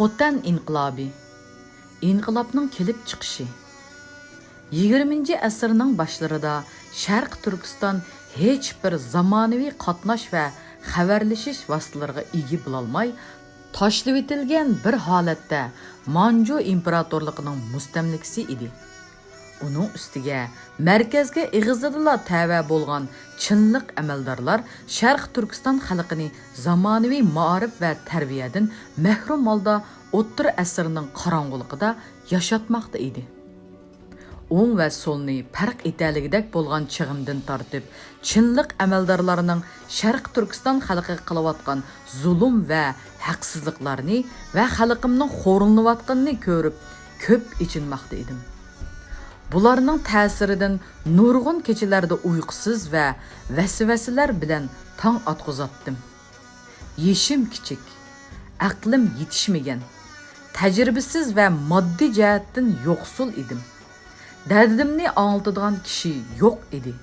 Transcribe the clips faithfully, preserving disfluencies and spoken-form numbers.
خوتەن ئىنقىلابى. ئىنقىلابنىڭ كېلىپ چىقىشى. يىگىرمىنچى ئەسىرنىڭ باشلىرىدا شەرقىي تۈركىستان ھېچبىر زامانىۋى قاتناش ۋە خەۋەرلىشىش ۋاسىتىلىرىغا ئىگە بولالماي، تاشلىۋېتىلگەن بىر ھالەتتە مانجۇ ئىمپېراتورلۇقىنىڭ مۇستەملىكىسى ئىدى. ئۇنىڭ ئۈستىگە مەركەزگە ئېغىزىدىلا تەۋە بولغان چىنلىق ئەمەلدارلار شەرقىي تۈركىستان خەلقىنى زامانىۋى مائارىپ ۋە تەربىيەدىن مەھرۇم ھالدا ئوتتۇرا ئەسىرنىڭ قاراڭغۇلۇقىدا ياشاتماقتا ئىدى. ئوڭ ۋە سولنى پەرق ئېتەلىگۈدەك بولغان چېغىمدىن تارتىپ، چىنلىق ئەمەلدارلارنىڭ شەرقىي تۈركىستان خەلقىگە قىلىۋاتقان زۇلۇم ۋە ھەقسىزلىقلارنى ۋە خەلقىمنىڭ خورلىنىۋاتقىنىنى كۆرۈپ، كۆپ ئېچىنماقتا ئىدىم. بۇلارنىڭ تەسىرىدىن نۇرغۇن كېچىلەردە ئۇيقۇسىز ۋە ۋەسۋەسىلەر بىلەن تاڭ ئاتقۇزاتتىم. يېشىم كىچىك، ئەقلىم يېتىشمىگەن، تەجرىبىسىز ۋە ماددىي جەھەتتىن يوقسۇل ئىدىم. دەردىمنى ئاڭلىتىدىغان كىشى يوق ئىدى.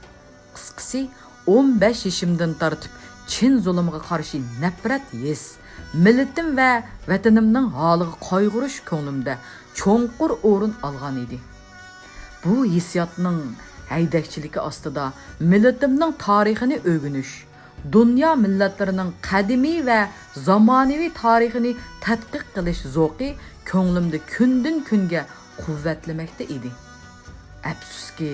قىسقىسى، ئون بەش يېشىمدىن تارتىپ چىن زۇلۇمغا قارشى نەپرەت ھېس، مىللىتىم ۋە ۋەتىنىمنىڭ ھالىغا قايغۇرۇش كۆڭلۈمدە چوڭقۇر ئورۇن ئالغان ئىدى. بۇ ھېسسىياتنىڭ ھەيدەكچىلىكى ئاستىدا مىللىتىمنىڭ تارىخىنى ئۆگىنىش، دۇنيا مىللەتلىرىنىڭ قەدىمىي ۋە زامانىۋى تارىخىنى تەتقىق قىلىش زوقى كۆڭلۈمدە كۈندىن-كۈنگە قۇۋۋەتلىمەكتە ئىدى. ئەپسۇسكى،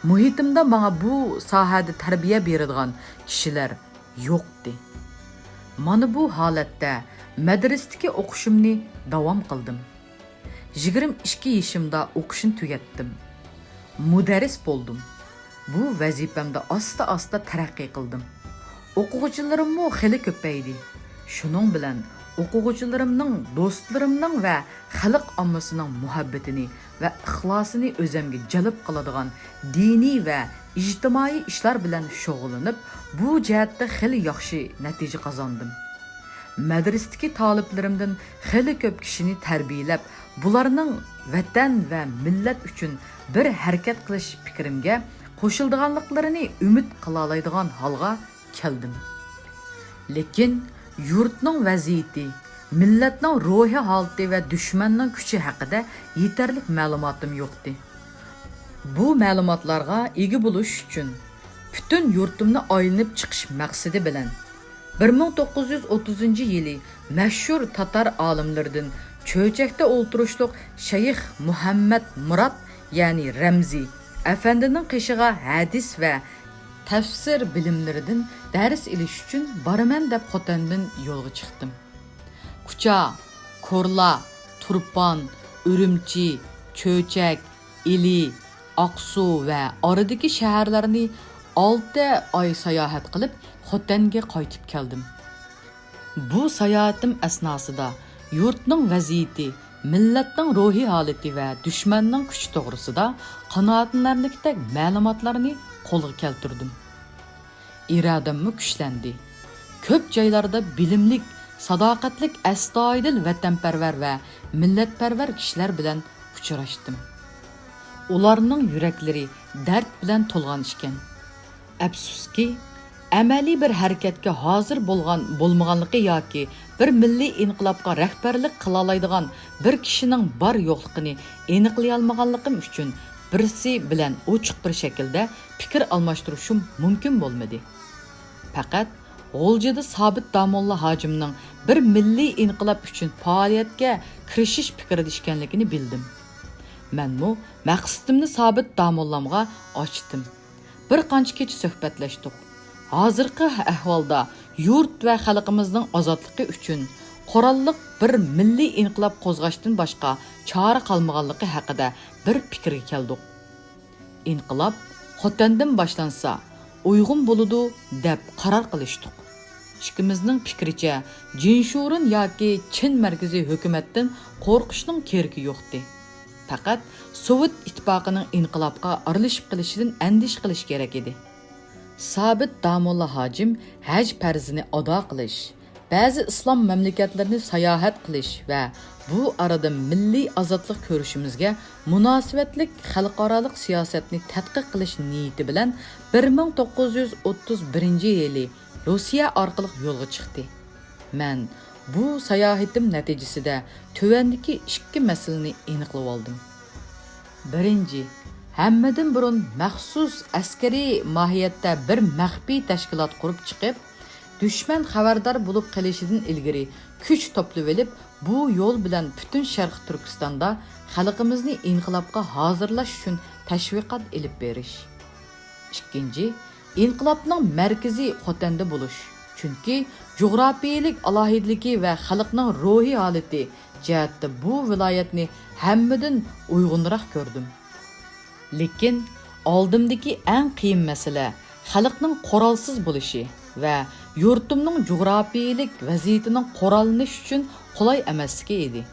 مۇھىتىمدا ماڭا بۇ ساھەدە تەربىيە بېرىدىغان كىشىلەر يوقتى. مانا بۇ ھالەتتە مەدرىستىكى ئوقۇشۇمنى داۋام قىلدىم. يىگىرمە ئىككى يېشىمدا ئوقۇشنى تۈگەتتىم. مۇدەررىس بولدۇم. بۇ ۋەزىپەمدە ئاستا-ئاستا تەرەققىي قىلدىم. ئوقۇغۇچىلىرىممۇ خېلى كۆپەيدى. شۇنىڭ بىلەن ئوقۇغۇچىلىرىمنىڭ، دوستلىرىمنىڭ ۋە خەلق ئاممىسىنىڭ مۇھەببىتىنى ۋە ئىخلاسىنى ئۆزەمگە جەلپ قىلىدىغان دىنىي ۋە ئىجتىمائىي ئىشلار بىلەن شۇغۇللىنىپ، بۇ جەھەتتە خېلى ياخشى نەتىجە قازاندىم. مەدرىستىكى تالىپلىرىمدىن خېلى كۆپ كىشىنى تەربىيەلەپ، بۇلارنىڭ ۋەتەن ۋە مىللەت ئۈچۈن بىر ھەرىكەت قىلىش پىكرىمگە قوشۇلىدىغانلىقلىرىنى ئۈمىد قىلالايدىغان ھالغا كەلدىم. لېكىن يۇرتنىڭ ۋەزىيىتى، مىللەتنىڭ روھىي ھالىتى ۋە دۈشمەننىڭ كۈچى ھەققىدە يېتەرلىك مەلۇماتىم يوقتى. بۇ مەلۇماتلارغا ئىگە بولۇش ئۈچۈن پۈتۈن يۇرتۇمنى ئايلىنىپ چىقىش مەقسىتى بىلەن، بىر مىڭ توققۇز يۈز ئوتتۇزىنچى يىلى مەشھۇر تاتار ئالىملىرىدىن چۆچەكتە ئولتۇرۇشلۇق شەيخ مۇھەممەد مۇرات، يەنى رەمزى ئەپەندىنىڭ قېشىغا ھەدىس ۋە تەپسىر بىلىملىرىدىن دەرس ئېلىش ئۈچۈن بارىمەن دەپ خوتەندىن يولغا چىقتىم. كۇچا، كورلا، تۇرپان، ئۈرۈمچى، چۆچەك، ئىلى، ئاقسۇ ۋە ئارىدىكى شەھەرلەرنى ئالتە ئاي ساياھەت قىلىپ، خوتەنگە قايتىپ كەلدىم. بۇ ساياھىتىم ئەسناسىدا يۇرتنىڭ ۋەزىيىتى، مىللەتنىڭ روھىي ھالىتى ۋە دۈشمەننىڭ كۈچى توغرىسىدا قانائەتلىنەرلىكتەك مەلۇماتلارنى قولغا كەلتۈردۈم. ئىرادەممۇ كۈچلەندى. كۆپ جايلاردا بىلىملىك، ساداقەتلىك، ئەستايىدىل ۋەتەنپەرۋەر ۋە مىللەتپەرۋەر كىشىلەر بىلەن ئۇچراشتىم. ئۇلارنىڭ يۈرەكلىرى دەرد بىلەن تولغان ئىكەن. ئەپسۇسكى، ئەمەلىي بىر ھەرىكەتكە ھازىر بولغان بولمىغانلىقى ياكى بىر مىللىي ئىنقىلابقا رەھبەرلىك قىلالايدىغان بىر كىشىنىڭ بار يوقلۇقىنى ئېنىقلىيالمىغانلىقىم ئۈچۈن بىرسى بىلەن ئوچۇق بىر شەكىلدە پىكىر ئالماشتۇرۇشۇم مۇمكىن بولمىدى. پەقەت غۇلجىدا سابىت داموللا ھاجىمنىڭ بىر مىللىي ئىنقىلاب ئۈچۈن پائالىيەتكە كىرىشىش پىكرىدە ئىكەنلىكىنى بىلدىم. مەنمۇ مەقسىتىمنى سابىت داموللامغا ئاچتىم. بىر قانچە كېچە سۆھبەتلەشتۇق. ھازىرقى ئەھۋالدا يۇرت ۋە خەلقىمىزنىڭ ئازادلىقى ئۈچۈن قوراللىق بىر مىللىي ئىنقىلاب قوزغاشتىن باشقا چارە قالمىغانلىقى ھەققىدە بىر پىكىرگە كەلدۇق. ئىنقىلاب خوتەندىن باشلانسا ئۇيغۇن بولىدۇ، دەپ قارار قىلىشتۇق. ئىككىمىزنىڭ پىكرىچە، جىنشۇرېن ياكى چىن مەركىزىي ھۆكۈمەتتىن قورقۇشنىڭ كېرىكى يوقتى. پەقەت سوۋېت ئىتتىپاقىنىڭ ئىنقىلابقا ئارىلىشىپ قېلىشىدىن ئەندىشە قىلىش كېرەك ئىدى. سابىت داموللا ھاجىم ھەج پەرزىنى ئادا قىلىش، بەزى ئىسلام مەملىكەتلىرىنى ساياھەت قىلىش ۋە بۇ ئارىدا مىللىي ئازادلىق كۈرىشىمىزگە مۇناسىۋەتلىك خەلقئارالىق سىياسەتنى تەتقىق قىلىش نىيىتى بىلەن بىر مىڭ توققۇز يۈز ئوتتۇز بىرىنچى يىلى روسىيە ئارقىلىق يولغا چىقتى. مەن بۇ ساياھىتىم نەتىجىسىدە تۆۋەندىكى ئىككى مەسىلىنى ئېنىقلىۋالدىم. بىرىنچى، ھەممىدىن بۇرۇن مەخسۇس ئەسكىرىي ماھىيەتتە بىر مەخپىي تەشكىلات قۇرۇپ چىقىپ، دۈشمەن خەۋەردار بولۇپ قېلىشىدىن ئىلگىرى كۈچ توپلىۋېلىپ، بۇ يول بىلەن پۈتۈن شەرقىي تۈركىستاندا خەلقىمىزنى ئىنقىلابقا ھازىرلاش ئۈچۈن تەشۋىقات ئېلىپ بېرىش. ئىككىنچى، ئىنقىلابنىڭ مەركىزى خوتەندە بولۇش. چۈنكى جۇغراپىيىلىك ئالاھىدىلىكى ۋە خەلقنىڭ روھىي ھالىتى جەھەتتە بۇ ۋىلايەتنى ھەممىدىن ئۇيغۇنراق كۆردۈم. لېكىن ئالدىمدىكى ئەڭ قىيىن مەسىلە خەلقنىڭ قورالسىز بولۇشى ۋە يۇرتۇمنىڭ جۇغراپىيىلىك ۋەزىيىتىنىڭ قوراللىنىش ئۈچۈن قولاي ئەمەسلىكى ئىدى.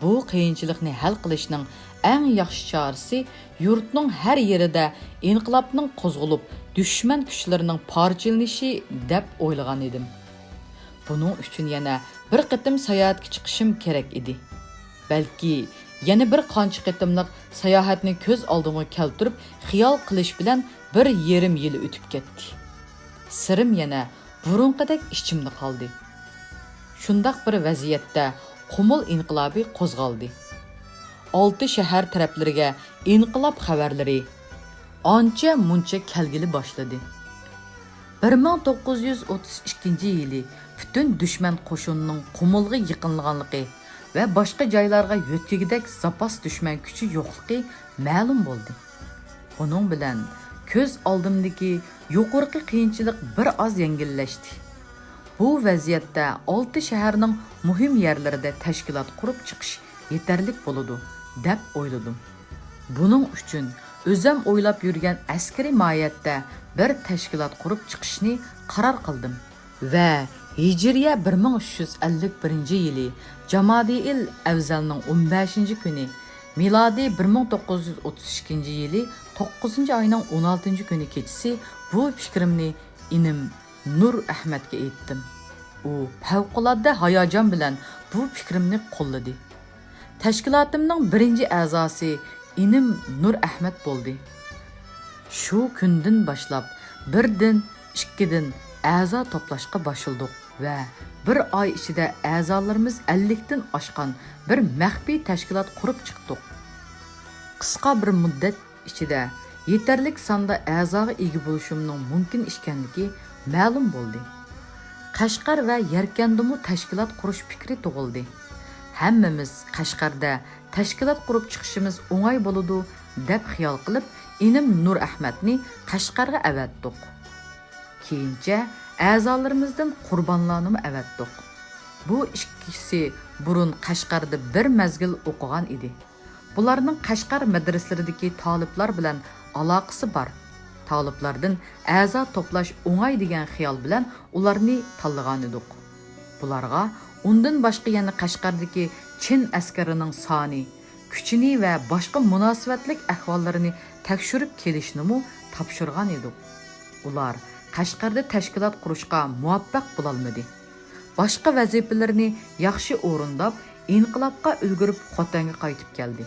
بۇ قىيىنچىلىقنى ھەل قىلىشنىڭ ئەڭ ياخشى چارىسى يۇرتنىڭ ھەر يېرىدە ئىنقىلابنىڭ قوزغىلىپ، دۈشمەن كۈچلىرىنىڭ پارچىلىنىشى دەپ ئويلىغان ئىدىم. بۇنىڭ ئۈچۈن يەنە بىر قېتىم ساياھەتكە چىقىشىم كېرەك ئىدى. بەلكى يەنە بىر قانچە قېتىملىق ساياھەتنى كۆز ئالدىمغا كەلتۈرۈپ خىيال قىلىش بىلەن بىر يېرىم يىل ئۆتۈپ كەتتى. سىرىم يەنە بۇرۇنقىدەك ئىچىمدە قالدى. شۇنداق بىر ۋەزىيەتتە قۇمۇل ئىنقىلابى قوزغالدى. ئالتە شەھەر تەرەپلىرىگە ئىنقىلاب خەۋەرلىرى ئانچە مۇنچە كەلگىلى باشلىدى. بىر مىڭ توققۇز يۈز ئوتتۇز ئىككىنچى يىلى پۈتۈن دۈشمەن قوشۇنىنىڭ قۇمۇلغا يېقىنلىغانلىقى ۋە باشقا جايلارغا يۆتكىگۈدەك زاپاس دۈشمەن كۈچى يوقلۇقى مەلۇم بولدى. بۇنىڭ بىلەن كۆز ئالدىمدىكى يۇقىرىقى قىيىنچىلىق بىر ئاز يەڭگىللەشتى. بۇ ۋەزىيەتتە ئالتە شەھەرنىڭ مۇھىم يەرلىرىدە تەشكىلات قۇرۇپ چىقىش يېتەرلىك بولىدۇ، دەپ ئويلىدىم. بۇنىڭ ئۈچۈن ئۆزەم ئويلاپ يۈرگەن ئەسكىرىي ماھىيەتتە بىر تەشكىلات قۇرۇپ چىقىشنى قارار قىلدىم. ۋە ھىجرىيە بىر مىڭ ئۈچ يۈز ئەللىك بىرىنچى يىلى جامادىئىل ئەۋزەلنىڭ ئون بەشىنچى كۈنى، مىلادىي بىر مىڭ توققۇز يۈز ئوتتۇز ئىككىنچى يىلى توققۇزىنچى ئاينىڭ ئون ئالتىنچى كۈنى كېچىسى بۇ پىكرىمنى ئىنىم نۇر ئەھمەتكە ئېيتتىم. ئۇ پەۋقۇلئاددە ھاياجان بىلەن بۇ پىكرىمنى قوللىدى. تەشكىلاتىمنىڭ بىرىنچى ئەزاسى ئىنىم نۇر ئەھمەت بولدى. شۇ كۈندىن باشلاپ بىردىن، ئىككىدىن ئەزا توپلاشقا باشلىدۇق ۋە بىر ئاي ئىچىدە ئەزالىرىمىز ئەللىكتىن ئاشقان بىر مەخپىي تەشكىلات قۇرۇپ چىقتۇق. قىسقا بىر مۇددەت ئىچىدە يېتەرلىك ساندا ئەزاغا ئىگە بولۇشۇمنىڭ مۇمكىن ئىكەنلىكى مەلۇم بولدى. قەشقەر ۋە يەركەندىمۇ تەشكىلات قۇرۇش پىكرى تۇغۇلدى. ھەممىمىز قەشقەردە تەشكىلات قۇرۇپ چىقىشىمىز ئوڭاي بولىدۇ، دەپ خىيال قىلىپ، ئىنىم نۇر ئەھمەتنى قەشقەرگە ئەۋەتتۇق. كېيىنچە ئەزالىرىمىزدىن قۇربانلارنىمۇ ئەۋەتتۇق. بۇ ئىككىسى بۇرۇن قەشقەردە بىر مەزگىل ئوقۇغان ئىدى. بۇلارنىڭ قەشقەر مەدرىسىلىرىدىكى تالىپلار بىلەن ئالاقىسى بار. تالىپلاردىن ئەزا توپلاش ئوڭاي دېگەن خىيال بىلەن ئۇلارنى تاللىغانىدۇق. بۇلارغا ئۇندىن باشقا يەنە قەشقەردىكى چىن ئەسكىرىنىڭ سانى، كۈچىنى ۋە باشقا مۇناسىۋەتلىك ئەھۋاللىرىنى تەكشۈرۈپ كېلىشنىمۇ تاپشۇرغان ئىدۇق. ئۇلار قەشقەردە تەشكىلات قۇرۇشقا مۇۋەپپەق بولالمىدى. باشقا ۋەزىپىلىرىنى ياخشى ئورۇنداپ، ئىنقىلابقا ئۈلگۈرۈپ خوتەنگە قايتىپ كەلدى.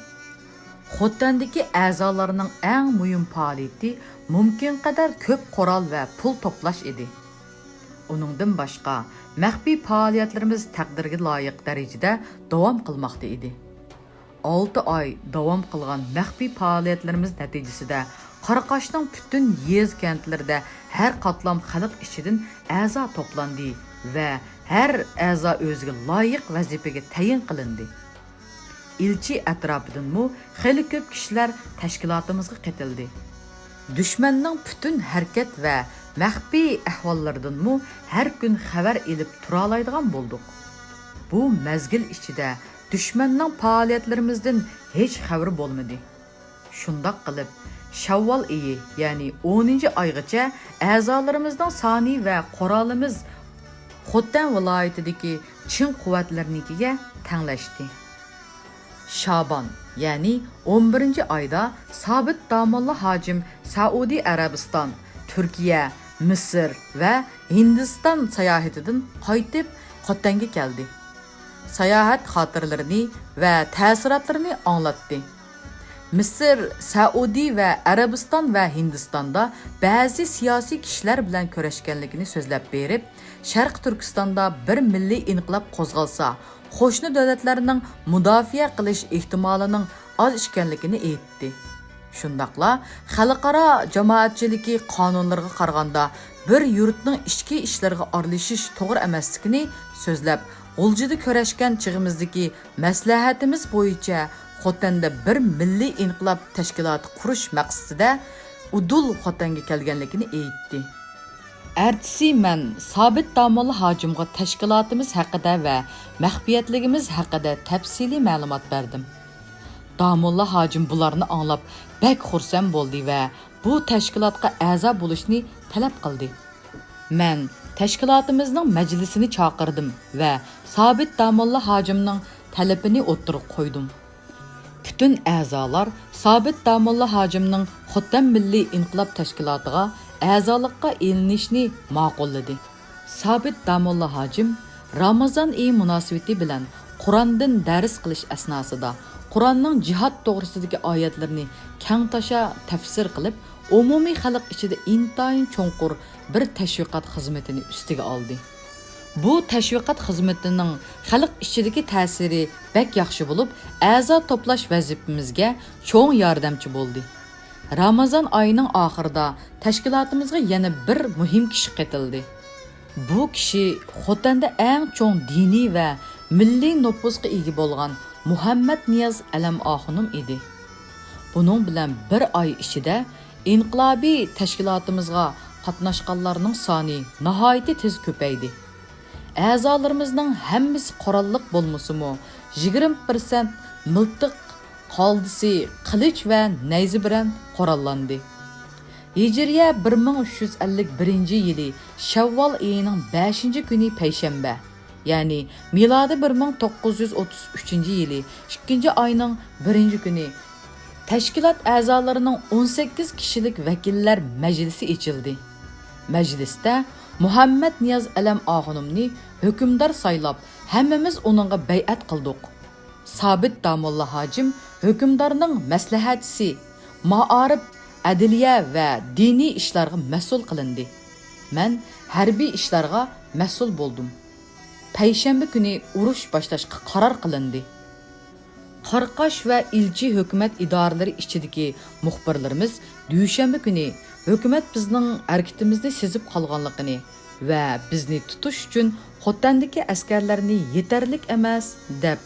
خوتەندىكى ئەزالارنىڭ ئەڭ مۇھىم پائالىيىتى مۇمكىنقەدەر كۆپ قورال ۋە پۇل توپلاش ئىدى. ئۇنىڭدىن باشقا، مەخپىي پائالىيەتلىرىمىز تەقدىرگە لايىق دەرىجىدە داۋام قىلماقتا ئىدى. ئالتە ئاي داۋام قىلغان مەخپىي پائالىيەتلىرىمىز نەتىجىسىدە، قاراقاشنىڭ پۈتۈن يېزا-كەنتلىرىدە ھەر قاتلام خەلق ئىچىدىن ئەزا توپلاندى ۋە ھەر ئەزا ئۆزىگە لايىق ۋەزىپىگە تەيىن قىلىندى. ئىلچى ئەتراپىدىنمۇ خېلى كۆپ كىشىلەر تەشكىلاتىمىزغا قېتىلدى. دۈشمەننىڭ پۈتۈن ھەرىكەت ۋە مەخپىي ئەھۋاللىرىدىنمۇ ھەر كۈن خەۋەر ئېلىپ تۇرالايدىغان بولدۇق. بۇ مەزگىل ئىچىدە دۈشمەننىڭ پائالىيەتلىرىمىزدىن ھېچ خەۋىرى بولمىدى. شۇنداق قىلىپ، شاۋۋال ئېيى، يەنى ئونىنچى ئايغىچە ئەزالىرىمىزنىڭ سانى ۋە قورالىمىز خوتەن ۋىلايىتىدىكى چىڭ قۇۋۋەتلىرىنىڭكىگە تەڭلەشتى. شابان، يەنى ئون بىرىنچى ئايدا سابىت داموللا ھاجىم سەئۇدى ئەرەبىستان، تۈركىيە، مىسىر ۋە ھىندىستان ساياھىتىدىن قايتىپ خوتەنگە كەلدى. ساياھەت خاتىرىلىرىنى ۋە تەسىراتلىرىنى ئاڭلاتتى. مىسىر، سەئۇدى ۋە ئەرەبىستان ۋە ھىندىستاندا بەزى سىياسىي كىشىلەر بىلەن كۆرۈشكەنلىكىنى سۆزلەپ بېرىپ، شەرقىي تۈركىستاندا بىر مىللىي ئىنقىلاب قوزغالسا، قوشنا دۆلەتلەرنىڭ مۇداپىئە قىلىش ئېھتىمالىنىڭ ئاز ئىكەنلىكىنى ئېيتتى. شۇنداقلا خەلقئارا جامائەتچىلىكى قانۇنلىرىغا قارىغاندا بىر يۇرتنىڭ ئىچكى ئىشلىرىغا ئارىلىشىش توغرا ئەمەسلىكىنى سۆزلەپ، غۇلجىدا كۆرۈشكەن چېغىمىزدىكى مەسلىھەتىمىز بويىچە خوتەندە بىر مىللىي ئىنقىلاب تەشكىلاتى قۇرۇش مەقسىتىدە ئۇدۇل خوتەنگە كەلگەنلىكىنى ئېيتتى. ئەتىسى مەن سابىت داموللا ھاجىمغا تەشكىلاتىمىز ھەققىدە ۋە مەخپىيەتلىكىمىز ھەققىدە تەپسىلىي مەلۇمات بەردىم. داموللا ھاجىم بۇلارنى ئاڭلاپ بەك خۇرسەن بولدى ۋە بۇ تەشكىلاتقا ئەزا بولۇشنى تەلەپ قىلدى. مەن تەشكىلاتىمىزنىڭ مەجلىسىنى چاقىردىم ۋە سابىت داموللا ھاجىمنىڭ تەلىپىنى ئوتتۇرىغا قويدۇم. پۈتۈن ئەزالار سابىت داموللا ھاجىمنىڭ خوتەن مىللىي ئىنقىلاب تەشكىلاتىغا ئەزالىققا ئېلىنىشنى ماقۇللىدى. سابىت داموللا ھاجىم رامىزان ئېيى مۇناسىۋىتى بىلەن قۇراندىن دەرس قىلىش ئەسناسىدا، قۇراننىڭ جىھاد توغرىسىدىكى ئايەتلىرىنى كەڭتاشا تەپسىر قىلىپ، ئومۇمىي خەلق ئىچىدە ئىنتايىن چوڭقۇر بىر تەشۋىقات خىزمىتىنى ئۈستىگە ئالدى. بۇ تەشۋىقات خىزمىتىنىڭ خەلق ئىچىدىكى تەسىرى بەك ياخشى بولۇپ، ئەزا توپلاش ۋەزىپىمىزگە چوڭ ياردەمچى بولدى. رامىزان ئايىنىڭ ئاخىرىدا تەشكىلاتىمىزغا يەنە بىر مۇھىم كىشى قېتىلدى. بۇ كىشى خوتەندە ئەڭ چوڭ دىنىي ۋە مىللىي نوپۇزغا ئىگە بولغان مۇھەممەد نىياز ئەلەم ئاخۇنۇم ئىدى. بۇنىڭ بىلەن بىر ئاي ئىچىدە ئىنقىلابىي تەشكىلاتىمىزغا قاتناشقانلارنىڭ سانى ناھايىتى تېز كۆپەيدى. ئەزالىرىمىزنىڭ ھەممىسى قوراللىق بولمىسىمۇ، يىگىرمە پىرسەنت مىلتىق، قالدىسى، قىلىچ ۋە نەيزە بىلەن قوراللاندى. ھىجرىيە بىر مىڭ ئۈچ يۈز ئەللىك بىرىنچى يىلى شەۋۋال ئېيىنىڭ بەشىنچى كۈنى پەيشەنبە، يەنى مىلادىي بىر مىڭ توققۇز يۈز ئوتتۇز ئۈچىنچى يىلى ئىككىنچى ئاينىڭ بىرىنچى كۈنى تەشكىلات ئەزالىرىنىڭ ئون سەككىز كىشىلىك ۋەكىللەر مەجلىسى ئېچىلدى. مەجلىستە مۇھەممەد نىياز ئەلەم ئاخۇنۇمنى ھۆكۈمدار سايلاپ، ھەممىمىز ئۇنىڭغا بەيئەت قىلدۇق. سابىت داموللا ھاجىم ھۆكۈمدارنىڭ مەسلىھەتچىسى، مائارىپ، ئەدلىيە ۋە دىنىي ئىشلارغا مەسئۇل قىلىندى. مەن ھەربىي ئىشلارغا مەسئۇل بولدۇم. پەيشەنبە كۈنى ئۇرۇش باشلاشقا قارار قىلىندى. قاراقاش ۋە ئىلچى ھۆكۈمەت ئىدارىلىرى ئىچىدىكى مۇخبىرلىرىمىز دۈشەنبە كۈنى ھۆكۈمەت بىزنىڭ ھەرىكىتىمىزنى سېزىپ قالغانلىقىنى ۋە بىزنى تۇتۇش ئۈچۈن خوتەندىكى ئەسكەرلەرنى يېتەرلىك ئەمەس دەپ،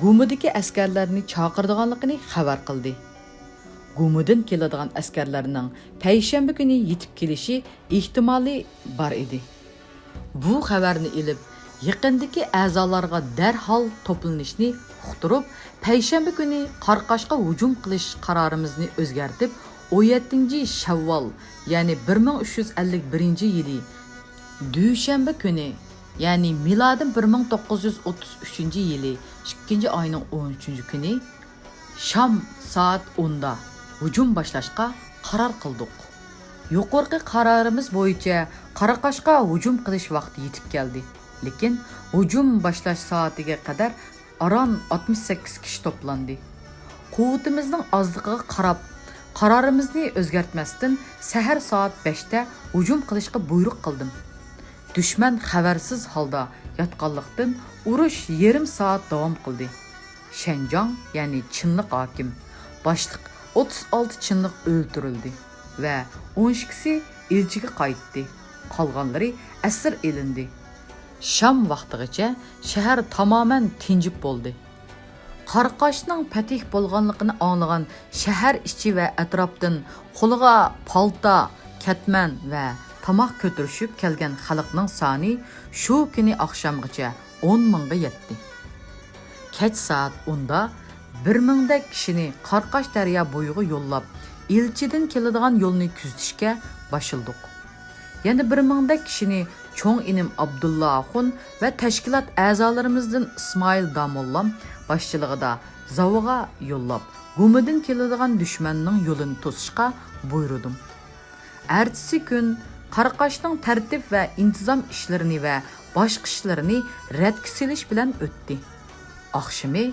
گۇمىدىكى ئەسكەرلەرنى چاقىرىدىغانلىقىنى خەۋەر قىلدى. گۇمىدىن كېلىدىغان ئەسكەرلەرنىڭ پەيشەنبە كۈنى يېتىپ كېلىشى ئېھتىمالى بار ئىدى. بۇ خەۋەرنى ئېلىپ، يېقىندىكى ئەزالارغا دەرھال توپلىنىشنى ئۇقتۇرۇپ، پەيشەنبە كۈنى قاراقاشقا ھۇجۇم قىلىش قارارىمىزنى ئۆزگەرتىپ، ئون يەتتىنچى شەۋۋال، يەنى بىر مىڭ ئۈچ يۈز ئەللىك بىرىنچى يىلى دۈشەنبە كۈنى، يەنى مىلادىي بىر مىڭ توققۇز يۈز ئوتتۇز ئۈچىنچى يىلى ئىككىنچى ئاينىڭ ئون ئۈچىنچى كۈنى شام سائەت ئوندا ھۇجۇم باشلاشقا قارار قىلدۇق. يۇقىرىقى قارارىمىز بويىچە قاراقاشقا ھۇجۇم قىلىش ۋاقتى يېتىپ كەلدى. لېكىن ھۇجۇم باشلاش سائىتىگە قەدەر ئاران ئاتمىش سەككىز كىشى توپلاندى. قۇۋۋىتىمىزنىڭ ئازلىقىغا قاراپ، قارارىمىزنى ئۆزگەرتمەستىن، سەھەر سائەت بەشتە ھۇجۇم قىلىشقا بۇيرۇق قىلدىم. دۈشمەن خەۋەرسىز ھالدا ياتقانلىقتىن، ئۇرۇش يېرىم سائەت داۋام قىلدى. شەنجاڭ، يەنى چىنلىق ھاكىم، باشلىق ئوتتۇز ئالتە چىنلىق ئۆلتۈرۈلدى ۋە ئون ئىككىسى ئىلچىگە قايتتى. قالغانلىرى ئەسىر ئېلىندى. شام ۋاقتىغىچە شەھەر تامامەن تىنجىپ بولدى. قاراقاشنىڭ پەتىھ بولغانلىقىنى ئاڭلىغان شەھەر ئىچى ۋە ئەتراپتىن قولىغا پالتا، كەتمەن ۋە تاماق كۆتۈرۈشۈپ كەلگەن خەلقنىڭ سانى شۇ كۈنى ئاخشامغىچە ئون مىڭغا يەتتى. كەچ سائەت ئوندا بىر مىڭدەك كىشىنى قاراقاش دەريا بويىغا يوللاپ، ئىلچىدىن كېلىدىغان يولنى كۆزىتىشكە باشلىدۇق. يەنە بىر مىڭدەك كىشىنى چوڭ ئىنىم ئابدۇللا ئاخۇن ۋە تەشكىلات ئەزالىرىمىزدىن ئىسمائىل داموللام باشچىلىقىدا زاۋىغا يوللاپ، گۇمىدىن كېلىدىغان دۈشمەننىڭ يولىنى توسۇشقا بۇيرۇدۇم. ئەتىسى كۈن قاراقاشنىڭ تەرتىپ ۋە ئىنتىزام ئىشلىرىنى ۋە باشقا ئىشلىرىنى رەتكە سېلىش بىلەن ئۆتتى. ئاخشىمى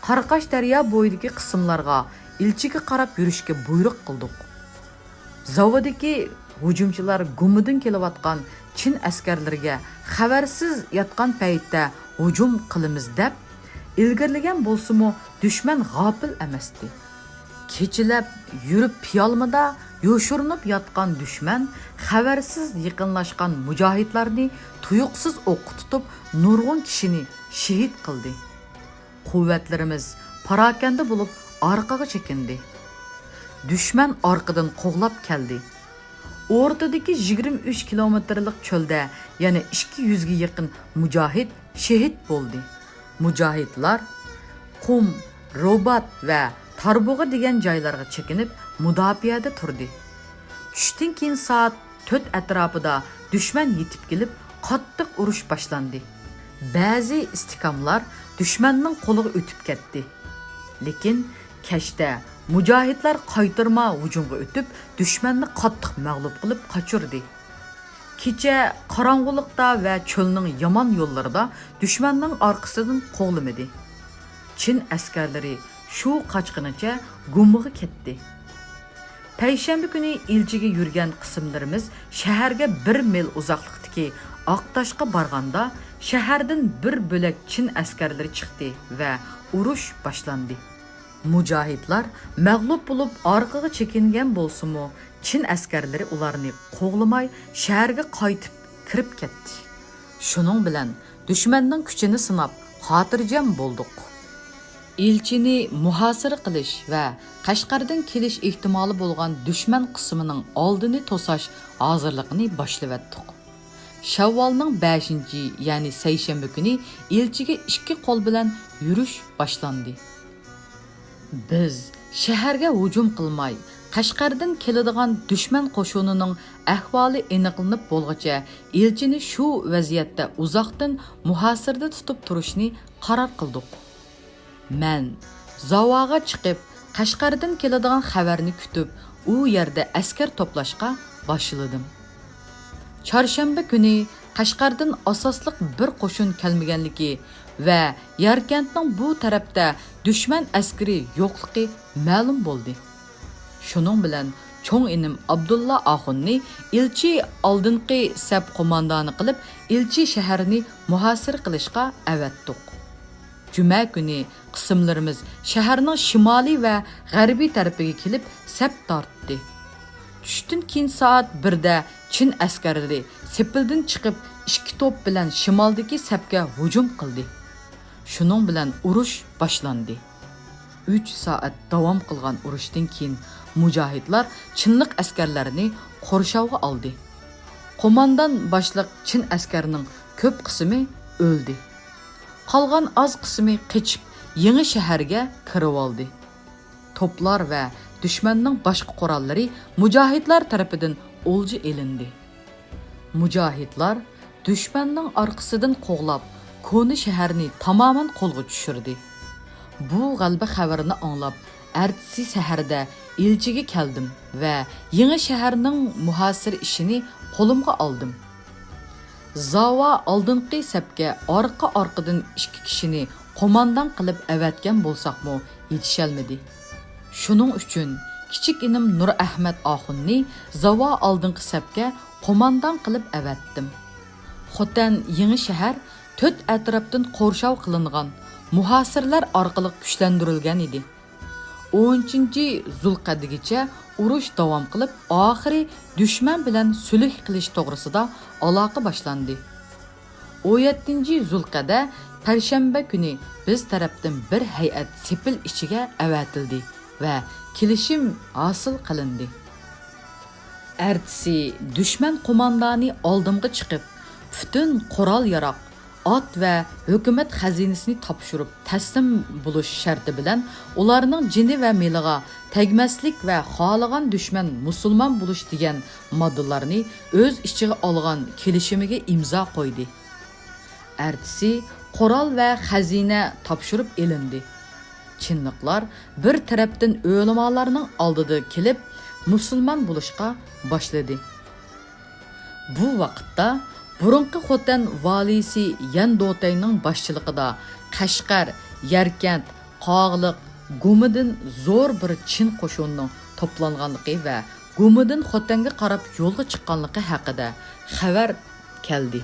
قاراقاش دەريا بويىدىكى قىسىملارغا ئىلچىگە قاراپ يۈرۈشكە بۇيرۇق قىلدۇق. زاۋادىكى ھۇجۇمچىلار گۇمىدىن كېلىۋاتقان چىن ئەسكەرلىرىگە خەۋەرسىز ياتقان پەيتتە ھۇجۇم قىلىمىز دەپ ئىلگىرىلىگەن بولسىمۇ، دۈشمەن غاپىل ئەمەستى. كېچىلەپ يۈرۈپ پىيالمىدا يوشۇرۇنۇپ ياتقان دۈشمەن خەۋەرسىز يېقىنلاشقان مۇجاھىدلارنى تۇيۇقسىز ئوققا تۇتۇپ، نۇرغۇن كىشىنى شېھىت قىلدى. قۇۋۋەتلىرىمىز پاراكەندە بولۇپ ئارقىغا چېكىندى. دۈشمەن ئارقىدىن قوغلاپ كەلدى. ئورتىدىكى يىگىرمە ئۈچ كىلومېتىرلىق چۆلدە يەنە ئىككى يۈزگە يېقىن مۇجاھىد شېھىت بولدى. مۇجاھىدلار قۇم، روبات ۋە تاربۇغا دېگەن جايلارغا چېكىنىپ مۇداپىئەدە تۇردى. چۈشتىن كېيىن سائەت تۆت ئەتراپىدا دۈشمەن يېتىپ كېلىپ، قاتتىق ئۇرۇش باشلاندى. بەزى ئىستىھكاملار دۈشمەننىڭ قولىغا ئۆتۈپ كەتتى. لېكىن كەچتە مۇجاھىدلار قايتۇرما ھۇجۇمغا ئۆتۈپ، دۈشمەننى قاتتىق مەغلۇپ قىلىپ قاچۇردى. كېچە قاراڭغۇلۇقتا ۋە چۆلنىڭ يامان يوللىرىدا دۈشمەننىڭ ئارقىسىدىن قوغلىمىدى. چىن ئەسكەرلىرى شۇ قاچقىنىچە گۇمىغا كەتتى. پەيشەنبە كۈنى ئىلچىگە يۈرگەن قىسىملىرىمىز شەھەرگە بىر مىل ئۇزاقلىقتىكى ئاقتاشقا بارغاندا، شەھەردىن بىر بۆلەك چىن ئەسكەرلىرى چىقتى ۋە ئۇرۇش باشلاندى. مۇجاھىدلار مەغلۇپ بولۇپ ئارقىغا چېكىنگەن بولسىمۇ، چىن ئەسكەرلىرى ئۇلارنى قوغلىماي، شەھەرگە قايتىپ كىرىپ كەتتى. شۇنىڭ بىلەن دۈشمەننىڭ كۈچىنى سىناپ، خاتىرجەم بولدۇق. ئىلچىنى مۇھاسىرە قىلىش ۋە قەشقەردىن كېلىش ئېھتىمالى بولغان دۈشمەن قىسمىنىڭ ئالدىنى توساش ھازىرلىقىنى باشلىۋەتتۇق. شەۋۋالنىڭ بەشىنچى، يەنى سەيشەنبە كۈنى ئىلچىگە ئىككى قول بىلەن يۈرۈش باشلاندى. بىز شەھەرگە ھۇجۇم قىلماي، قەشقەردىن كېلىدىغان دۈشمەن قوشۇنىنىڭ ئەھۋالى ئېنىقلىنىپ بولغۇچە، ئىلچىنى شۇ ۋەزىيەتتە ئۇزاقتىن مۇھاسىرىدە تۇتۇپ تۇرۇشنى قارار قىلدۇق. مەن زاۋاغا چىقىپ، قەشقەردىن كېلىدىغان خەۋەرنى كۈتۈپ، ئۇ يەردە ئەسكەر توپلاشقا باشلىدىم. چارشەنبە كۈنى قەشقەردىن ئاساسلىق بىر قوشۇن كەلمىگەنلىكى ۋە ياركەنتنىڭ بۇ تەرەپتە دۈشمەن ئەسكىرى يوقلۇقى مەلۇم بولدى. شۇنىڭ بىلەن چوڭ ئىنىم ئابدۇللا ئاخۇننى ئىلچى ئالدىنقى سەپ قوماندانى قىلىپ، ئىلچى شەھەرنى مۇھاسىرە قىلىشقا ئەۋەتتۇق. جۈمە كۈنى قىسىملىرىمىز شەھەرنىڭ شىمالىي ۋە غەربىي تەرىپىگە كېلىپ سەپ تارتتى. چۈشتىن كېيىن سائەت بىردە چىن ئەسكەرلىرى سېپىلدىن چىقىپ، ئىككى توپ بىلەن شىمالدىكى سەپكە ھۇجۇم قىلدى. شۇنىڭ بىلەن ئۇرۇش باشلاندى. ئۈچ سائەت داۋام قىلغان ئۇرۇشتىن كېيىن، مۇجاھىدلار چىنلىق ئەسكەرلەرنى قورشاۋغا ئالدى. قوماندان باشلىق چىن ئەسكەرنىڭ كۆپ قىسمى ئۆلدى. قالغان ئاز قىسمى قېچىپ، يېڭى شەھەرگە كىرىۋالدى. توپلار ۋە دۈشمەننىڭ باشقا قوراللىرى مۇجاھىدلار تەرىپىدىن ئولجا ئېلىندى. مۇجاھىدلار دۈشمەننىڭ ئارقىسىدىن قوغلاپ، كونا شەھەرنى تامامەن قولغا چۈشۈردى. بۇ غەلىبە خەۋىرىنى ئاڭلاپ، ئەتىسى سەھەردە ئىلچىگە كەلدىم ۋە يېڭى شەھەرنىڭ مۇھاسىرە ئىشىنى قولۇمغا ئالدىم. زاۋا ئالدىنقى سەپكە ئارقا-ئارقىدىن ئىككى كىشىنى قوماندان قىلىپ ئەۋەتكەن بولساقمۇ، يېتىشەلمىدى. شۇنىڭ ئۈچۈن كىچىك ئىنىم نۇرئەھمەت ئاخۇننى زاۋا ئالدىنقى سەپكە قوماندان قىلىپ ئەۋەتتىم. خوتەن يېڭى شەھەر تۆت ئەتراپتىن قورشاۋ قىلىنغان، مۇھاسىرلار ئارقىلىق كۈچلەندۈرۈلگەن ئىدى. ئونىنچى زۇلقەدىگىچە ئۇرۇش داۋام قىلىپ، ئاخىرى دۈشمەن بىلەن سۈلھ قىلىش توغرىسىدا ئالاقە باشلاندى. ئون يەتتىنچى زۇلقەدە پەرشەنبە كۈنى بىز تەرەپتىن بىر ھەيئەت سېپىل ئىچىگە ئەۋەتىلدى ۋە كېلىشىم ھاسىل قىلىندى. ئەتىسى دۈشمەن قوماندانى ئالدىمغا چىقىپ، پۈتۈن قورال-ياراغ، ئات ۋە ھۆكۈمەت خەزىنىسىنى تاپشۇرۇپ تەسلىم بولۇش شەرتى بىلەن، ئۇلارنىڭ جېنى ۋە مېلىغا تەگمەسلىك ۋە خالىغان دۈشمەن مۇسۇلمان بولۇش دېگەن ماددىلارنى ئۆز ئىچىگە ئالغان كېلىشىمىگە ئىمزا قويدى. ئەتىسى قورال ۋە خەزىنە تاپشۇرۇپ ئېلىندى. چىنلىقلار بىر تەرەپتىن ئۆلىمالارنىڭ ئالدىدا كېلىپ، مۇسۇلمان بولۇشقا باشلىدى. بۇ ۋاقىتتا بۇرۇنقى خوتەن ۋالىيسى يەن دوتەينىڭ باشچىلىقىدا قەشقەر، يەركەنت، قاغىلىق، گۇمىدىن زور بىر چىن قوشۇننىڭ توپلانغانلىقى ۋە گۇمىدىن خوتەنگە قاراپ يولغا چىققانلىقى ھەققىدە خەۋەر كەلدى.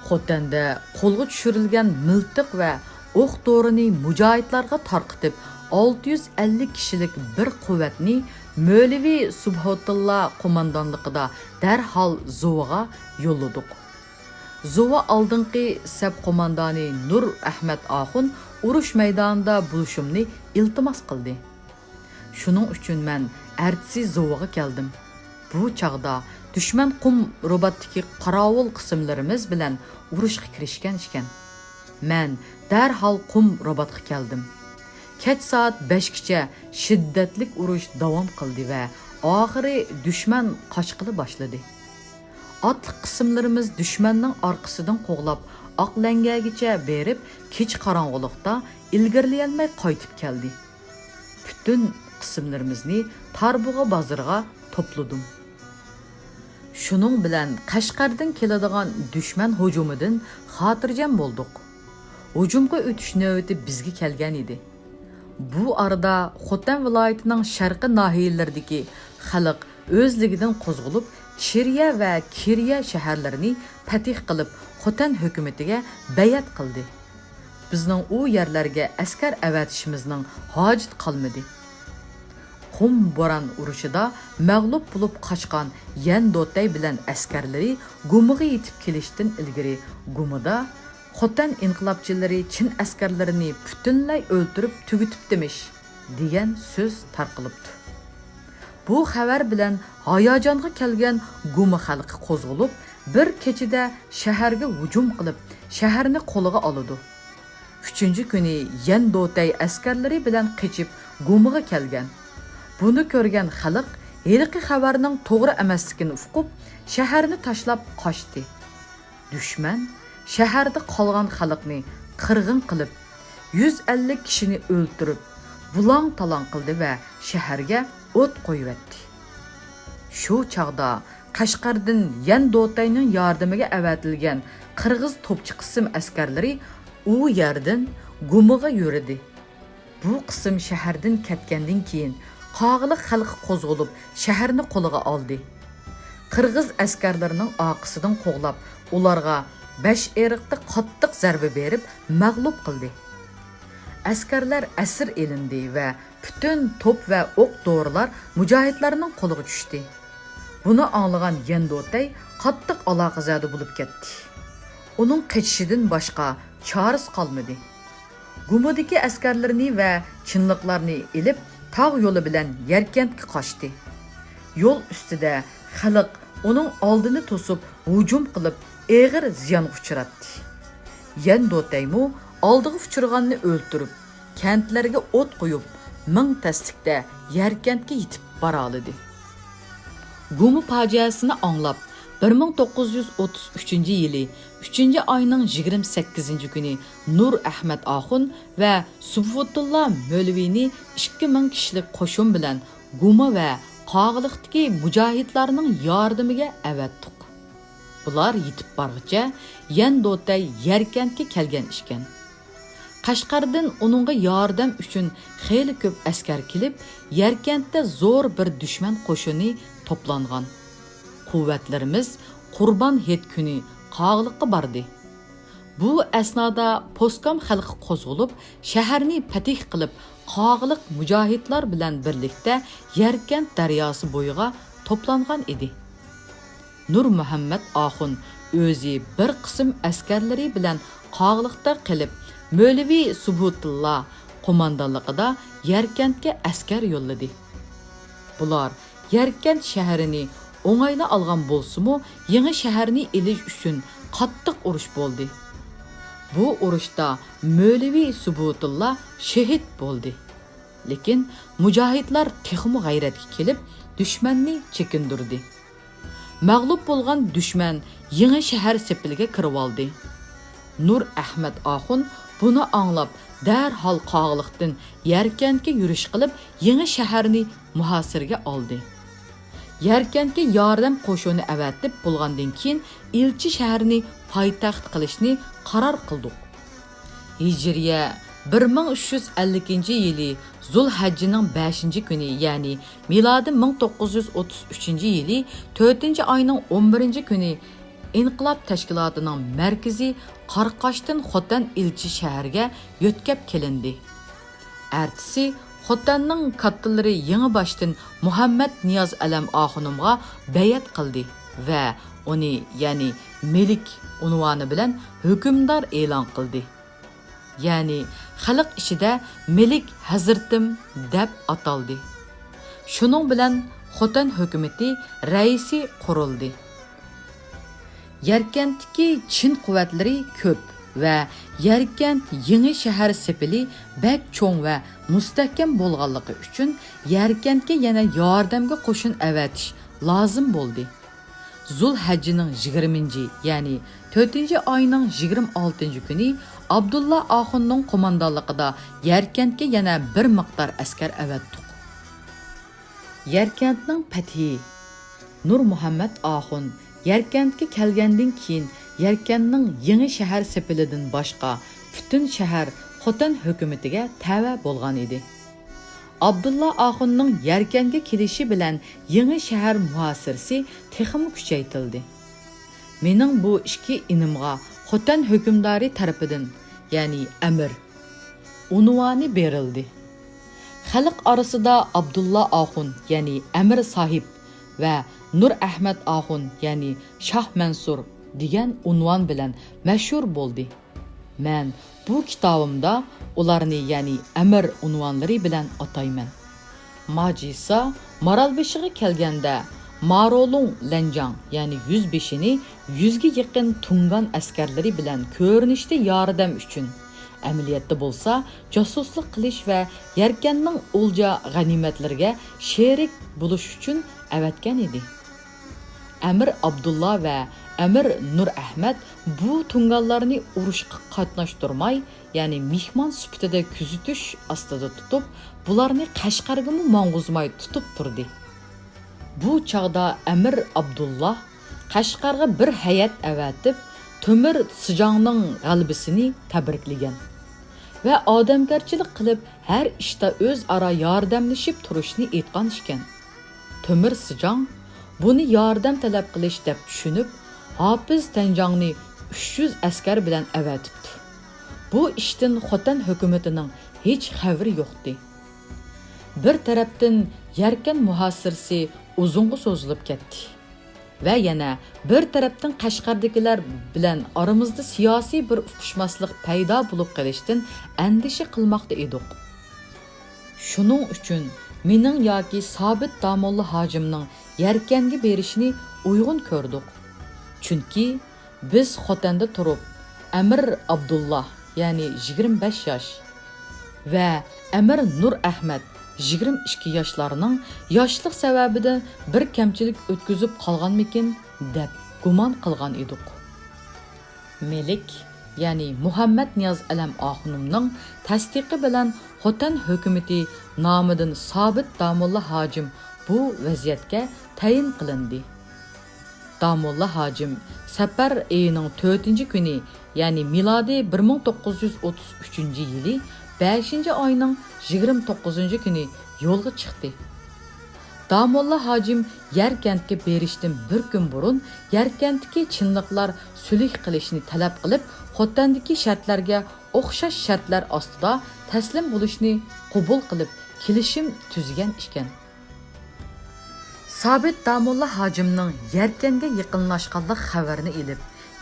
خوتەندە قولغا چۈشۈرۈلگەن مىلتىق ۋە ئوق-دورىنى مۇجاھىدلارغا تارقىتىپ، ئالتە يۈز ئەللىك كىشىلىك بىر قۇۋۋەتنى مۆلىۋى سۇبھۇتۇللا قوماندانلىقىدا دەرھال زوۋىغا يوللىدۇق. زوۋا ئالدىنقى سەپ قوماندانى نۇر ئەھمەت ئاخۇن ئۇرۇش مەيدانىدا بولۇشۇمنى ئىلتىماس قىلدى. شۇنىڭ ئۈچۈن مەن ئەتىسى زوۋىغا كەلدىم. بۇ چاغدا دۈشمەن قۇم روباتتىكى قاراۋۇل قىسىملىرىمىز بىلەن ئۇرۇشقا كىرىشكەن ئىكەن. مەن دەرھال قۇم روباتقا كەلدىم. كەچ سائەت بەشكىچە شىددەتلىك ئۇرۇش داۋام قىلدى ۋە ئاخىرى دۈشمەن قاچقىلى باشلىدى. ئاتلىق قىسىملىرىمىز دۈشمەننىڭ ئارقىسىدىن قوغلاپ، ئاقلەڭگەگىچە بېرىپ، كېچە قاراڭغۇلۇقتا ئىلگىرىلىيەلمەي قايتىپ كەلدى. پۈتۈن قىسىملىرىمىزنى تاربۇغا بازىرىغا توپلىدىم. شۇنىڭ بىلەن قەشقەردىن كېلىدىغان دۈشمەن ھۇجۇمىدىن خاتىرجەم بولدۇق. ھۇجۇمغا ئۆتۈش نۆۋىتى بىزگە كەلگەن ئىدى. بۇ ئارىدا خوتەن ۋىلايىتىنىڭ شەرقىي ناھىيەلىرىدىكى خەلق ئۆزلۈكىدىن قوزغىلىپ، چىرىيە ۋە كىرىيە شەھەرلىرىنى پەتھ قىلىپ، خوتەن ھۆكۈمىتىگە بەيئەت قىلدى. بىزنىڭ ئۇ يەرلەرگە ئەسكەر ئەۋەتىشىمىزنىڭ ھاجىتى قالمىدى. قۇم بوران ئۇرۇشىدا مەغلۇپ بولۇپ قاچقان يەن دوتەي بىلەن ئەسكەرلىرى گۇمىغا يېتىپ كېلىشتىن ئىلگىرى گۇمىدا «خوتەن ئىنقىلابچىلىرى چىن ئەسكەرلىرىنى پۈتۈنلەي ئۆلتۈرۈپ تۈگىتىپتىمىش» دېگەن سۆز تارقىلىپتۇ. بۇ خەۋەر بىلەن ھاياجانغا كەلگەن گۇما خەلقى قوزغىلىپ، بىر كېچىدە شەھەرگە ھۇجۇم قىلىپ، شەھەرنى قولىغا ئالىدۇ. ئۈچىنچى كۈنى يەن دوتەي ئەسكەرلىرى بىلەن قېچىپ گۇمىغا كەلگەن. بۇنى كۆرگەن خەلق ھېلىقى خەۋەرنىڭ توغرا ئەمەسلىكىنى ئۇقۇپ، شەھەرنى تاشلاپ قاچتى. دۈشمەن شەھەردە قالغان خەلقنى قىرغىن قىلىپ، يۈز ئەللىك كىشىنى ئۆلتۈرۈپ، بۇلاڭ-تالاڭ قىلدى ۋە شەھەرگە ئوت قويۇۋەتتى. شۇ چاغدا قەشقەردىن يەن دوتەينىڭ ياردىمىگە ئەۋەتىلگەن قىرغىز توپچى قىسىم ئەسكەرلىرى ئۇ يەردىن گۇمىغا يۈردى. بۇ قىسىم شەھەردىن كەتكەندىن كېيىن، قاغىلىق خەلقى قوزغىلىپ، شەھەرنى قولىغا ئالدى. قىرغىز ئەسكەرلىرىنىڭ ئارقىسىدىن قوغلاپ، ئۇلارغا بەش ئېرىقتا قاتتىق زەربە بېرىپ، مەغلۇپ قىلدى. ئەسكەرلەر ئەسىر ئېلىندى ۋە پۈتۈن توپ ۋە ئوق-دورىلار مۇجاھىدلارنىڭ قولىغا چۈشتى. بۇنى ئاڭلىغان يەن دوتەي قاتتىق ئالاقىزادە بولۇپ كەتتى. ئۇنىڭ قېچىشىدىن باشقا چارىسى قالمىدى. گۇمىدىكى ئەسكەرلىرىنى ۋە چىنلىقلارنى ئېلىپ، تاغ يولى بىلەن يەركەنتكە قاچتى. يول ئۈستىدە خەلق ئۇنىڭ ئالدىنى توسۇپ، ھۇجۇم قىلىپ، ئېغىر زىيانغا ئۇچراتتى. يەن دوتەيمۇ ئالدىغا ئۇچرىغاننى ئۆلتۈرۈپ، كەنتلەرگە ئوت قويۇپ، مىڭ تەسلىكتە يەركەنتكە يېتىپ بارالىدى. گۇما پاجىئەسىنى ئاڭلاپ، بىر مىڭ توققۇز يۈز ئوتتۇز ئۈچىنچى يىلى ئۈچىنچى ئاينىڭ يىگىرمە سەككىزىنچى كۈنى نۇر ئەھمەت ئاخۇن ۋە سۇبھۇتۇللا مۆلىۋىنى ئىككى مىڭ كىشىلىك قوشۇن بىلەن گۇما ۋە قاغىلىقتىكى مۇجاھىدلارنىڭ ياردىمىگە ئەۋەتتۇق. بۇلار يېتىپ بارغۇچە يەن دوتەي يەركەنتكە كەلگەن ئىكەن. قەشقەردىن ئۇنىڭغا ياردەم ئۈچۈن خېلى كۆپ ئەسكەر كېلىپ، يەركەنتتە زور بىر دۈشمەن قوشۇنى توپلانغان. قۇۋۋەتلىرىمىز قۇربان ھېيت كۈنى قاغىلىققا باردى. بۇ ئەسنادا پوسكام خەلقى قوزغىلىپ، شەھەرنى پەتھ قىلىپ، قاغىلىق مۇجاھىدلار بىلەن بىرلىكتە يەركەنت دەرياسى بويىغا توپلانغان ئىدى. نۇر مۇھەممەت ئاخۇن ئۆزى بىر قىسىم ئەسكەرلىرى بىلەن قاغىلىقتا قېلىپ، مۆلىۋى سۇبھۇتۇللا قوماندانلىقىدا يەركەنتكە ئەسكەر يوللىدى. بۇلار يەركەنت شەھىرىنى ئوڭايلا ئالغان بولسىمۇ، يېڭى شەھەرنى ئېلىش ئۈچۈن قاتتىق ئۇرۇش بولدى. بۇ ئۇرۇشتا مۆلىۋى سۇبھۇتۇللا شېھىت بولدى. لېكىن مۇجاھىدلار تېخىمۇ غەيرەتكە كېلىپ، دۈشمەننى چېكىندۈردى. مەغلۇپ بولغان دۈشمەن يېڭى شەھەر سېپىلىگە كىرىۋالدى. نۇر ئەھمەت ئاخۇن بۇنى ئاڭلاپ، دەرھال قاغىلىقتىن يەركەنتكە يۈرۈش قىلىپ، يېڭى شەھەرنى مۇھاسىرىگە ئالدى. يەركەنتكە ياردەم قوشۇنى ئەۋەتىپ بولغاندىن كېيىن، ئىلچى شەھەرنى پايتەخت قىلىشنى قارار قىلدۇق. ھىجرىيە بىر مىڭ ئۈچ يۈز ئەللىكىنچى يىلى زۇلھەججىنىڭ بەشىنچى كۈنى، يەنى مىلادىي مىڭ توققۇز يۈز ئوتتۇز ئۈچىنچى يىلى تۆتىنچى ئاينىڭ ئون بىرىنچى كۈنى ئىنقىلاب تەشكىلاتىنىڭ مەركىزى قاراقاشتىن خوتەن ئىلچى شەھەرگە يۆتكەپ كېلىندى. ئەتىسى خوتەننىڭ كاتتىلىرى يېڭىباشتىن مۇھەممەد نىياز ئەلەم ئاخۇنۇمغا بەيئەت قىلدى ۋە ئۇنى، يەنى مېلىك ئۇنۋانى بىلەن ھۆكۈمدار ئېلان قىلدى. يەنى خەلق ئىچىدە مېلىك ھەزرىتىم دەپ ئاتالدى. شۇنىڭ بىلەن خوتەن ھۆكۈمىتى رەئىسى قۇرۇلدى. يەركەنتتىكى چىن قۇۋۋەتلىرى كۆپ ۋە يەركەنت يېڭى شەھەر سېپىلى بەك چوڭ ۋە مۇستەھكەم بولغانلىقى ئۈچۈن يەركەنتكە يەنە ياردەمگە قوشۇن ئەۋەتىش لازىم بولدى. زۇلھەججىنىڭ يىگىرمىنچى، يەنى تۆتىنچى ئاينىڭ يىگىرمە ئالتىنچى كۈنى ئابدۇللا ئاخۇننىڭ قوماندانلىقىدا يەركەنتكە يەنە بىر مىقدار ئەسكەر ئەۋەتتۇق. يەركەنتنىڭ پەتھى. نۇرمۇھەممەت ئاخۇن يەركەنتكە كەلگەندىن كېيىن، يەركەنتنىڭ يېڭى شەھەر سېپىلىدىن باشقا، پۈتۈن شەھەر خوتەن ھۆكۈمىتىگە تەۋە بولغان ئىدى. ئابدۇللا ئاخۇننىڭ يەركەنتكە كېلىشى بىلەن يېڭى شەھەر مۇھاسىرىسى تېخىمۇ كۈچەيتىلدى. مېنىڭ بۇ ئىككى ئىنىمغا خوتەن ھۆكۈمدارى تەرىپىدىن، يەنى ئەمىر، ئۇنۋانى بېرىلدى. خەلق ئارىسىدا ئابدۇللا ئاخۇن، يەنى ئەمىر ساھىب ۋە نۇر ئەھمەت ئاخۇن، يەنى شاھ مەنسۇر دېگەن ئۇنۋان بىلەن مەشھۇر بولدى. مەن بۇ كىتابىمدا ئۇلارنى، يەنى ئەمىر ئۇنۋانلىرى بىلەن ئاتايمەن. ماجىسا مارالبېشىغا كەلگەندە، مارولۇڭ لەنجاڭ، يەنى يۈزبېشىنى يۈزگە يېقىن تۇڭگان ئەسكەرلىرى بىلەن كۆرۈنۈشتە ياردەم ئۈچۈن، ئەمەلىيەتتە بولسا جاسۇسلۇق قىلىش ۋە يەركەننىڭ ئولجا غەنىيمەتلىرىگە شېرىك بولۇش ئۈچۈن ئەۋەتكەن ئىدى. ئەمىر ئابدۇللا ۋە ئەمىر نۇر ئەھمەت بۇ تۇڭگانلارنى ئۇرۇشقا قاتناشتۇرماي، يەنى مېھمان سۈپىتىدە كۆزىتىش ئاستىدا تۇتۇپ، بۇلارنى قەشقەرگىمۇ ماڭغۇزماي تۇتۇپ تۇردى. بۇ چاغدا ئەمىر ئابدۇللا قەشقەرگە بىر ھەيئەت ئەۋەتىپ، تۆمۈر سىجاڭنىڭ غەلىبىسىنى تەبرىكلىگەن ۋە ئادەمگەرچىلىك قىلىپ، ھەر ئىشتا ئۆزئارا ياردەملىشىپ تۇرۇشنى ئېيتقان ئىكەن. تۆمۈر سىجاڭ بۇنى ياردەم تەلەپ قىلىش دەپ چۈشىنىپ، ھاپىز تەنجاڭنى ئۈچ يۈز ئەسكەر بىلەن ئەۋەتىپتۇ. بۇ ئىشتىن خوتەن ھۆكۈمىتىنىڭ ھېچ خەۋىرى يوقتى. بىر تەرەپتىن يەركەن مۇھاسىرىسى ئۇزۇنغا سوزۇلۇپ كەتتى ۋە يەنە بىر تەرەپتىن قەشقەردىكىلەر بىلەن ئارىمىزدا سىياسىي بىر ئۇقۇشماسلىق پەيدا بولۇپ قېلىشتىن ئەندىشە قىلماقتا ئىدۇق. شۇنىڭ ئۈچۈن مېنىڭ ياكى سابىت داموللا ھاجىمنىڭ يەركەنگە بېرىشىنى ئۇيغۇن كۆردۇق. چۈنكى بىز خوتەندە تۇرۇپ، ئەمىر ئابدۇللا، يەنى يىگىرمە بەش ياش، ۋە ئەمىر نۇر ئەھمەت، يىگىرمە ئىككى ياشلارنىڭ ياشلىق سەۋەبىدىن بىر كەمچىلىك ئۆتكۈزۈپ قالغانمىكىن، دەپ گۇمان قىلغان ئىدۇق. مېلىك، يەنى مۇھەممەد نىياز ئەلەم ئاخۇنۇمنىڭ تەستىقى بىلەن خوتەن ھۆكۈمىتى نامىدىن سابىت داموللا ھاجىم بۇ ۋەزىيەتكە تەيىن قىلىندى. داموللا ھاجىم سەپەر ئېيىنىڭ تۆتىنچى كۈنى، يەنى مىلادىي بىر مىڭ توققۇز يۈز ئوتتۇز ئۈچىنچى يىلى بەشىنچى ئاينىڭ يىگىرمە توققۇزىنچى كۈنى يولغا چىقتى. داموللا ھاجىم يەركەنتكە بېرىشتىن بىر كۈن بۇرۇن يەركەنتتىكى چىنلىقلار سۈلھ قىلىشنى تەلەپ قىلىپ، خوتەندىكى شەرتلەرگە ئوخشاش شەرتلەر ئاستىدا تەسلىم بولۇشنى قوبۇل قىلىپ، كېلىشىم تۈزگەن ئىكەن. سابىت داموللا ھاجىمنىڭ يەركەنگە يېقىنلاشقانلىق خەۋىرىنى ئېلىپ،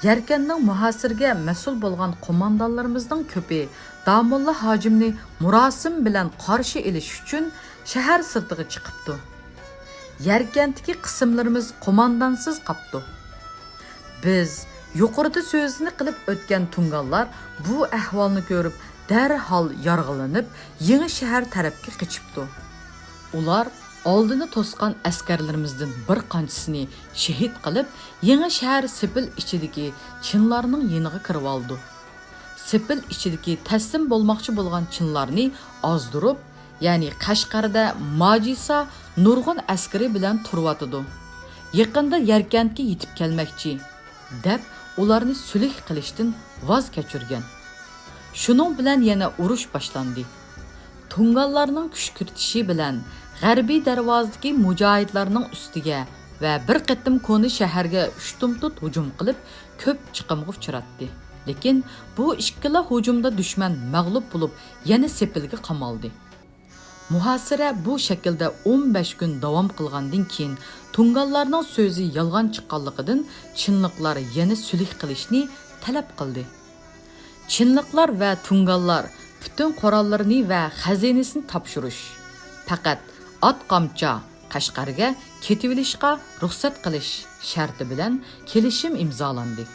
يەركەننىڭ مۇھاسىرىگە مەسئۇل بولغان قوماندانلىرىمىزنىڭ كۆپى داموللا ھاجىمنى مۇراسىم بىلەن قارشى ئېلىش ئۈچۈن شەھەر سىرتىغا چىقىپتۇ. يەركەنتتىكى قىسىملىرىمىز قوماندانسىز قاپتۇ. بىز يۇقىرىدا سۆزىنى قىلىپ ئۆتكەن تۇڭگانلار بۇ ئەھۋالنى كۆرۈپ، دەرھال يارغىلىنىپ، يېڭى شەھەر تەرەپكە قېچىپتۇ. ئۇلار ئالدىنى توسقان ئەسكەرلىرىمىزدىن بىر قانچىسىنى شېھىت قىلىپ، يېڭى شەھەر سېپىل ئىچىدىكى چىنلارنىڭ يېنىغا كىرىۋالىدۇ. سېپىل ئىچىدىكى تەسلىم بولماقچى بولغان چىنلارنى ئازدۇرۇپ، يەنى قەشقەردە ماجىسا نۇرغۇن ئەسكىرى بىلەن تۇرۇۋاتىدۇ. يېقىندا يەركەنتكە يېتىپ كەلمەكچى، دەپ ئۇلارنى سۈلھ قىلىشتىن ۋاز كەچۈرگەن. شۇنىڭ بىلەن يەنە ئۇرۇش باشلاندى. تۇڭگانلارنىڭ كۈشكۈرتۈشى بىلەن غەربىي دەرۋازىدىكى مۇجاھىدلارنىڭ ئۈستىگە ۋە بىر قېتىم كونا شەھەرگە ئۇشتۇمتۇت ھۇجۇم قىلىپ، كۆپ چىقىمغا ئۇچراتتى. لېكىن بۇ ئىككىلا ھۇجۇمدا دۈشمەن مەغلۇپ بولۇپ، يەنە سېپىلگە قامالدى. مۇھاسىرە بۇ شەكىلدە ئون بەش كۈن داۋام قىلغاندىن كېيىن، تۇڭگانلارنىڭ سۆزى يالغان چىققانلىقىدىن، چىنلىقلار يەنە سۈلھ قىلىشنى تەلەپ قىلدى. چىنلىقلار ۋە تۇڭگانلار پۈتۈن قوراللىرىنى ۋە خەزىنىسىنى تاپشۇرۇش، پەقەت ئات قامچا قەشقەرگە كېتىۋېلىشقا رۇخسەت قىلىش شەرتى بىلەن كېلىشىم ئىمزالاندى.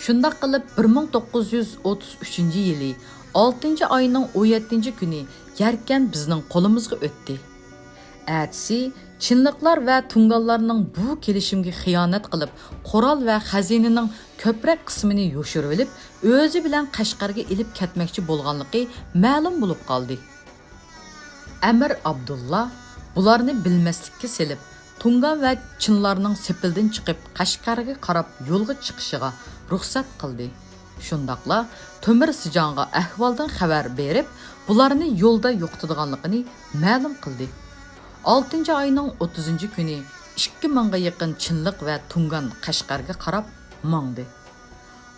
شۇنداق قىلىپ، بىر مىڭ توققۇز يۈز ئوتتۇز ئۈچىنچى يىلى ئالتىنچى ئاينىڭ ئون يەتتىنچى كۈنى يەركەن بىزنىڭ قولىمىزغا ئۆتتى. ئەتىسى چىنلىقلار ۋە تۇڭگانلارنىڭ بۇ كېلىشىمگە خىيانەت قىلىپ، قورال ۋە خەزىنىنىڭ كۆپرەك قىسمىنى يوشۇرۇۋېلىپ، ئۆزى بىلەن قەشقەرگە ئېلىپ كەتمەكچى بولغانلىقى مەلۇم بولۇپ قالدى. ئەمىر ئابدۇللا بۇلارنى بىلمەسلىككە سېلىپ، تۇڭگان ۋە چىنلارنىڭ سېپىلدىن چىقىپ، قەشقەرگە قاراپ يولغا چىقىشىغا رۇخسەت قىلدى. شۇنداقلا تۆمۈر سىجاڭغا ئەھۋالدىن خەۋەر بېرىپ، بۇلارنى يولدا يوقىتىدىغانلىقىنى مەلۇم قىلدى. ئالتىنچى ئاينىڭ ئوتتۇزىنچى كۈنى ئىككى مىڭغا يېقىن چىنلىق ۋە تۇڭگان قەشقەرگە قاراپ ماڭدى.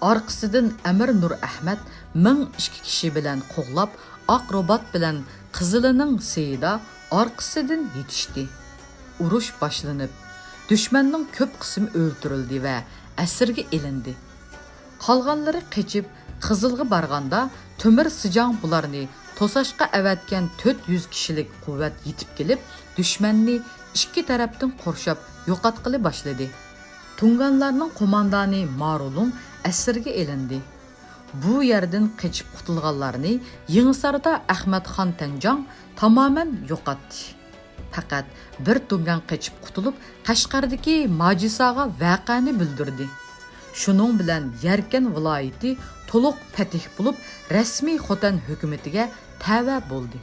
ئارقىسىدىن ئەمىر نۇر ئەھمەت مىڭ ئىككى كىشى بىلەن قوغلاپ، ئاق روبات بىلەن قىزىلىنىڭ سېيىدا ئارقىسىدىن يېتىشتى. ئۇرۇش باشلىنىپ، دۈشمەننىڭ كۆپ قىسمى ئۆلتۈرۈلدى ۋە ئەسىرگە ئېلىندى. قالغانلىرى قېچىپ، قىزىلغا بارغاندا، تۆمۈر سىجاڭ بۇلارنى توساشقا ئەۋەتكەن تۆت يۈز كىشىلىك قۇۋۋەت يېتىپ كېلىپ، دۈشمەننى ئىككى تەرەپتىن قورشاپ يوقاتقىلى باشلىدى. تۇڭگانلارنىڭ قوماندانى مارۇلۇڭ ئەسىرگە ئېلىندى. بۇ يەردىن قېچىپ قۇتۇلغانلارنى يېڭىساردا ئەخمەتخان تەنجاڭ تامامەن يوقاتتى. پەقەت بىر تۇڭگان قېچىپ قۇتۇلۇپ، قەشقەردىكى ماجىساغا ۋەقەنى بىلدۈردى. شۇنىڭ بىلەن يەركەن ۋىلايىتى تولۇق پەتھ بولۇپ، رەسمىي خوتەن ھۆكۈمىتىگە تەۋە بولدى.